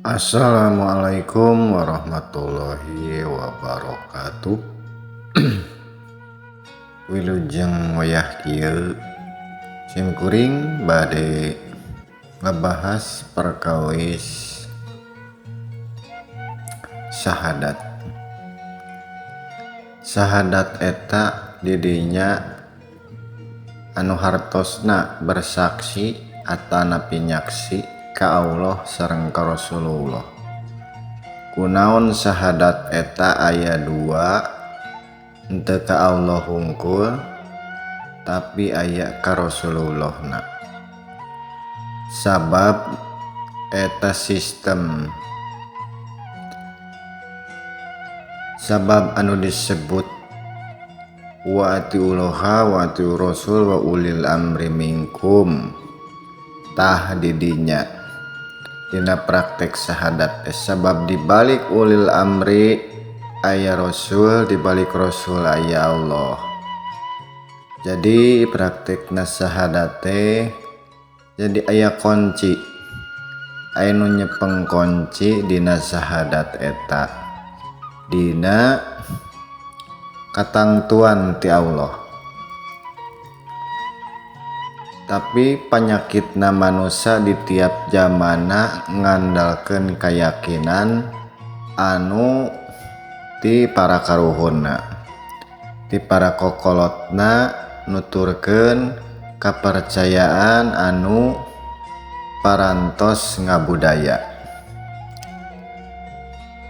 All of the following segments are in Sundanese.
Assalamualaikum warahmatullahi wabarakatuh. Wilujeng wayah kieu sim kuring bade ngabahas perkawis syahadat. Syahadat eta didinya anu hartosna bersaksi atanapi nyaksi ka Allah sareng ka Rasulullah. Kunaon syahadat eta aya dua, henteu ka Allah hungkul tapi aya ka Rasulullahna. Sabab eta sistem, sabab anu disebut wa atiullaha wa atiur rasul wa ulil amri minkum, tah didinya dina praktek syahadat. Sabab dibalik ulil amri aya rasul, dibalik rasul aya Allah. Jadi praktekna syahadat teh jadi aya kunci, aya nu nyepeng kunci dina syahadat eta dina katangtuan ti Allah. Tapi panyakitna manusia di tiap zamana ngandalkeun keyakinan anu ti para karuhunna, ti para kokolotna, nuturkeun kapercayaan anu parantos ngabudaya.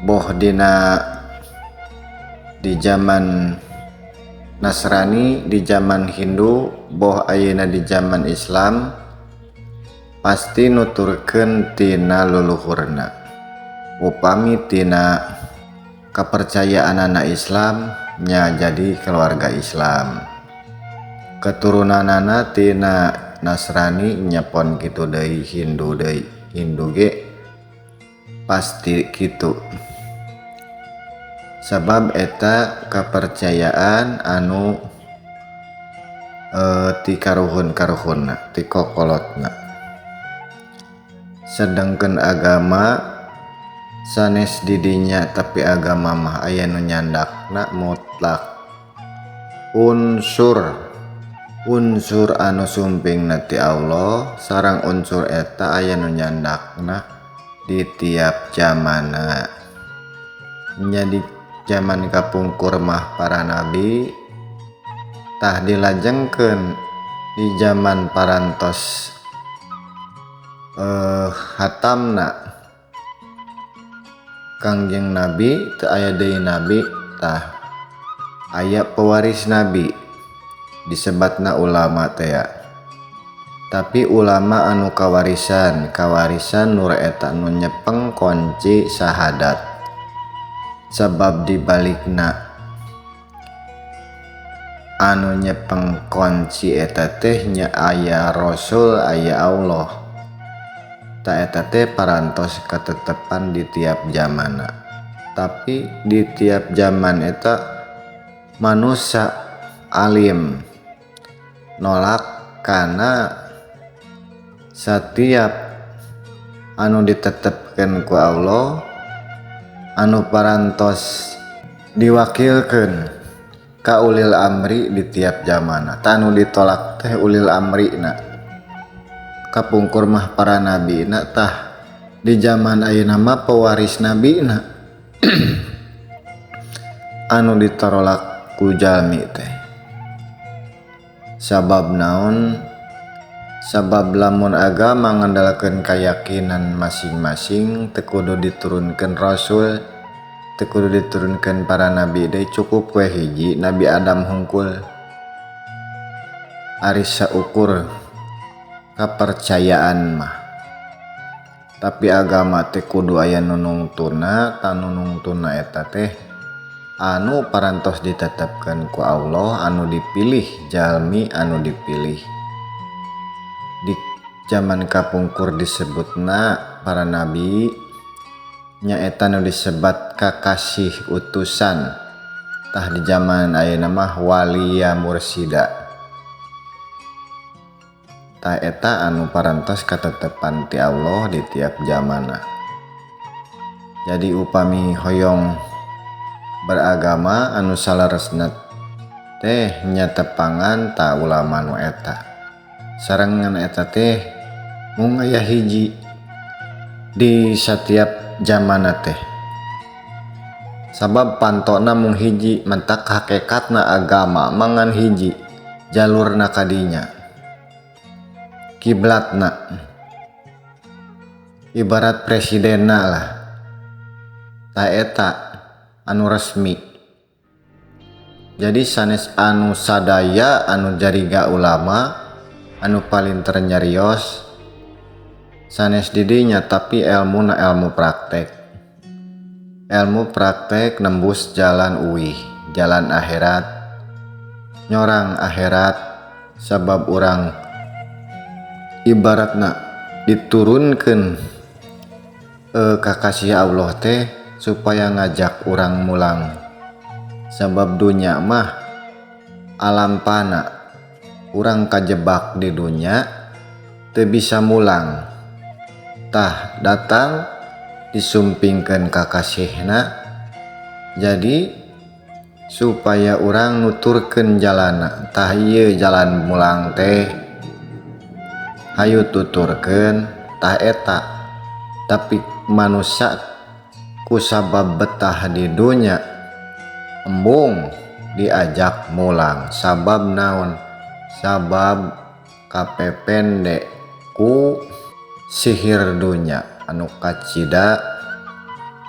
Boh dina di zaman Nasrani, di zaman Hindu, boh ayeuna di zaman Islam, pasti nuturkeun tina luluhurna. Upami tina kepercayaanana Islam nya jadi keluarga Islam, keturunanana tina Nasrani nya pon kitu deui, Hindu deui, Hindu ge pasti kitu. Sabab eta kepercayaan anu ti karuhun-karuhunna, ti kokolotna. Sedangkan agama sanes didinya, tapi agama mah aya nu nyandakna mutlak unsur unsur anu sumpingna ti Allah sareng unsur eta aya nu nyandakna di tiap zamana. Jadi zaman kapungkur mah para nabi, tah dilajengkeun di zaman parantos hatamna Kangjeng Nabi, teu aya deui nabi, tah aya pewaris nabi disebatna ulama teh ya. Tapi ulama anu kawarisan, kawarisan nur eta nu nyepeng kunci syahadat. Sabab dibalikna anu nyepeng kunci eta teh nya aya rasul aya Allah. Ta eta teh parantos katetepan di tiap zamana. Tapi di tiap zaman eta manusia alim nolak kana setiap anu ditetepkeun ku Allah, anu parantos diwakilkeun ka ulil amri di tiap zamana. Ta anu ditolak teh ulil amrina, kapungkur mah para nabina, tah di zaman ayeuna mah pewaris nabina anu ditolak ku jalmi teh. Sabab naon? Sabab lamun agama ngandalkeun keyakinan masing-masing, teu kudu diturunkeun rasul, teu kudu diturunkeun para nabi deui, cukup we hiji Nabi Adam hungkul. Ari saukur kapercayaan mah. Tapi agama teh kudu aya nu nungtuna, ta nu nungtuna eta teh anu parantos ditetepkeun ku Allah, anu dipilih jalmi anu dipilih. Di zaman kapungkur disebutna para nabi nyaeta nu disebat kakasih utusan, tah di zaman ayeuna mah waliya mursida. Tah eta anu parantos katetepan ti Allah di tiap zamana. Jadi upami hoyong beragama anu saleresna teh nya tepangan ta ulama nu eta. Sarengan eta teh mung aya hiji di setiap zamana teh. Sabab pantona mung hiji, mentak hakikatna agama mangan hiji, jalurna kadinya, kiblatna, ibarat presidenna lah, ta eta anu resmi. Jadi sanes anu sadaya anu jariga ulama anu paling nyarios sanes didinya, tapi ilmuna ilmu praktek, ilmu praktek nembus jalan uih, jalan akhirat, nyorang akhirat. Sabab urang ibaratna diturunkan kakasih Allah teh supaya ngajak urang mulang. Sabab dunya mah alam pana, urang kajebak di dunya teu bisa mulang. Tah datang disumpingkeun kakasihna, jadi supaya urang nuturkeun jalana. Tah ieu jalan mulang teh hayu tuturkeun, tah eta. Tapi manusia kusabab betah di dunya embung diajak mulang. Sabab naon? Sabab kapepende ku sihir dunya anu kacida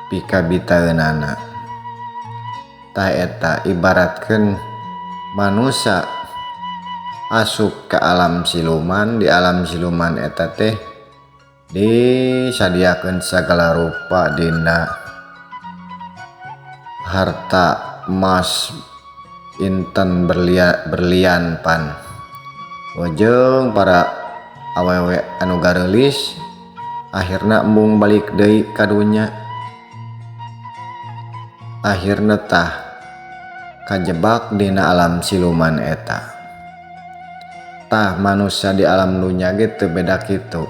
pikabitaeunana. Tah eta ibaratkeun manusia asup ke alam siluman. Di alam siluman eta teh disadiakeun sagala rupa dina harta emas inten berlian pan. Ojeng para awewe anu gareulis akhirna embung balik deui ka dunya. Akhirna tah kajebak dina alam siluman eta. Tah manusia di alam dunya ge teu beda kitu,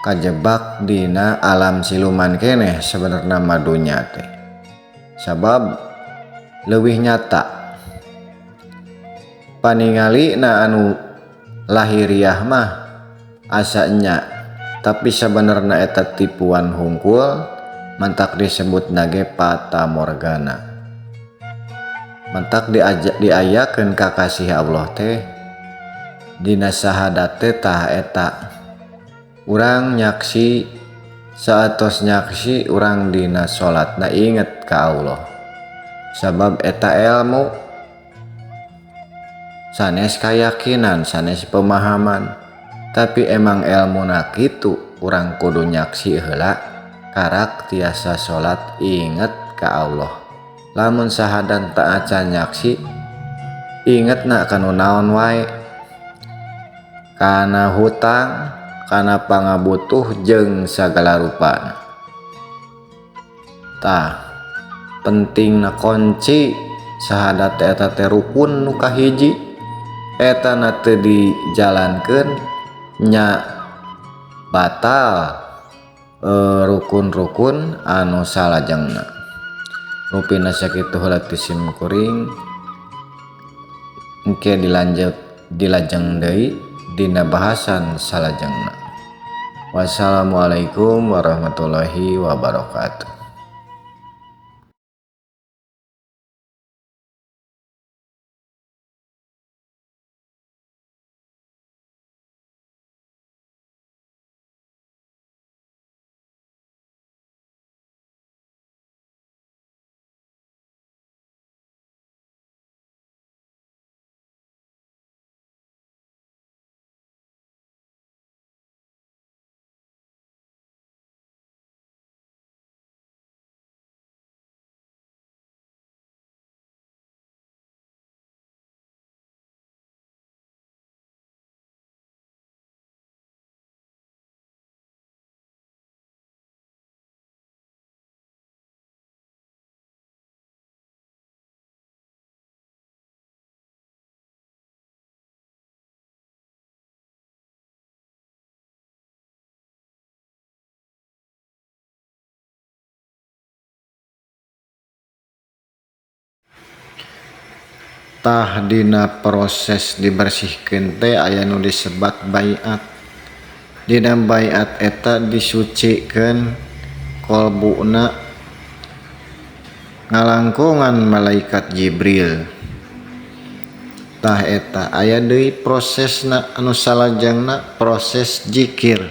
kajebak dina alam siluman keneh sebenarna mah dunya teh. Sabab leuwih nyata paningali na anu lahiriah mah asanya, tapi sebenarna eta tipuan hungkul, mantak disebut nage fata morgana. Mantak diayakeun ka kasih Allah teh dina syahadat teh tah eta urang nyaksi, saatos nyaksi urang dina salatna inget ka Allah. Sabab eta ilmu sanes kayakinan, sanes pemahaman, tapi emang ilmuna kitu urang kudu nyaksi heula karak tiasa salat inget ka Allah. Lamun sahadan tak acan nyaksi ingetna kanu naon wae, kana hutang, kana pangabutuh jeung sagala rupana. Tah pentingna kunci syahadat eta teh rukun nu kahiji, eta na teu dijalankeun nya batal rukun-rukun anu salajengna. Rupina sakitu heula ti sim kuring, engke dilanjut dilajeng deui dina bahasan salajengna. Wassalamualaikum warahmatullahi wabarakatuh. Tah dina proses dibersihkeun teh aya nu disebat baiat. Dina baiat eta disucikeun kolbuna ngalangkungan malaikat Jibril. Tah eta aya deui prosesna anu salajengna proses jikir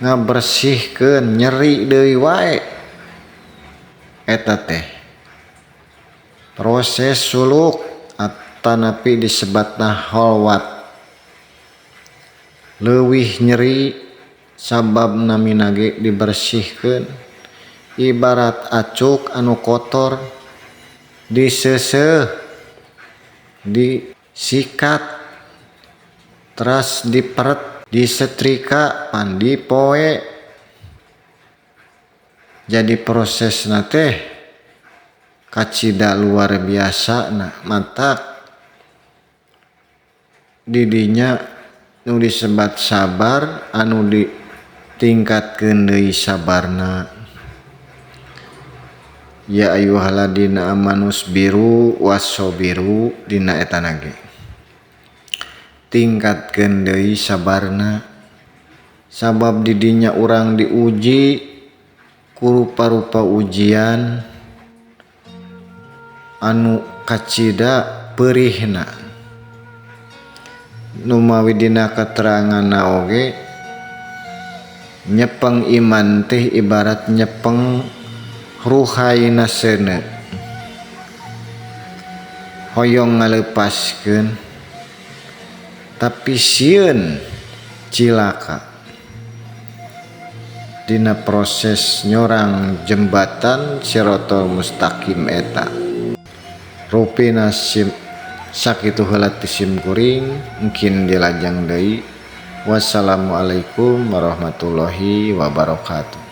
ngabersihkeun nyeri deui wae eta teh. Proses suluk atanapi disebatna kholwat leuwih nyeri sabab namina ge dibersihkeun ibarat acuk anu kotor diseuseuh disikat teras diperet disetrika pan dipoe jadi prosesna teh kacida luar biasa nah matak didinya nu disebat sabar anu ditingkatkeun deui sabarna. Ya ayyuhalladzina amanus biru wasobiru dina eta nage tingkatkeun deui sabarna sabab didinya urang diuji ku rupa-rupa ujian anu kacida peurihna. Numawi dina keteranganna oge nyepeng iman teh ibarat nyepeng ruhaina seuneu hoyong ngalepaskeun tapi sieun cilaka dina proses nyorang jembatan Shirotol Mustaqim eta. Rupina sim sakitu heula ti sim kuring mungkin dilajang deui. Wassalamualaikum warahmatullahi wabarakatuh.